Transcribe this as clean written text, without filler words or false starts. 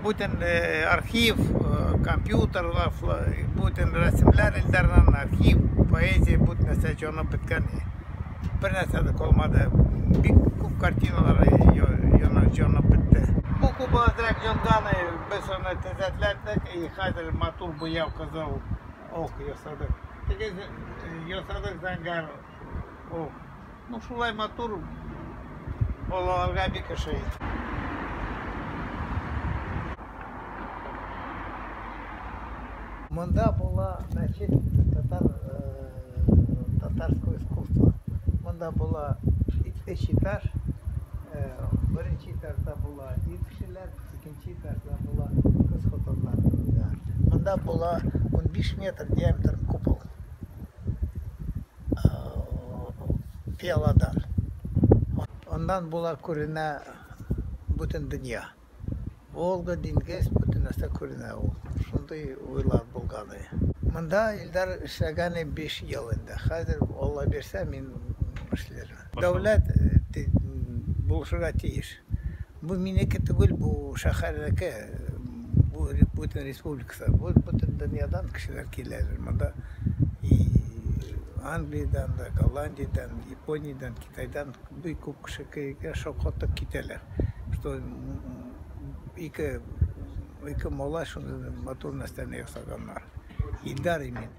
Бүтән архив, компьютерлар, бүтән рәсемләр Илдардан, архив, поэзия, бүтән нәрсә җанып беткән. Бер нәрсә дә калмады. Бик күп картиналар җанып бетте. Бу күп азрак янган, без аны төзәтләдек, и хәзер матур буяу кызыл ок ясадык. Теге ясадык зәңгәр ок. Ну, шулай матур балаларга бик ошый. Монда була мәчет татар татарского искусства. Монда була өч этаж. Беренче этажда була ир кешеләр, икенче этажда була кыз хатыннар. Монда була 15 метр диаметр купол. Пиаладан. Аннан була күренә бөтен дөнья. Волга, диңгез, бөтен нәрсә күренә ул. Шундый уйлар булган. Монда Илдар эшләгәне 5 ел инде. Хәзер Алла бирсә, мин эшләрмен. Дәүләт булышырга тиеш. Бу минеке түгел, бу шәһәрнеке, бу бөтен республикасы. Бу бөтен дөньядан кешеләр киләләр монда. И Англиядән дә, Голландиядән, Япониядән, Китайдан бик күп кеше килә, шаккатып китәләр. Что ике малай шундый матур нәрсәне ясаганнар. Илдар и мин.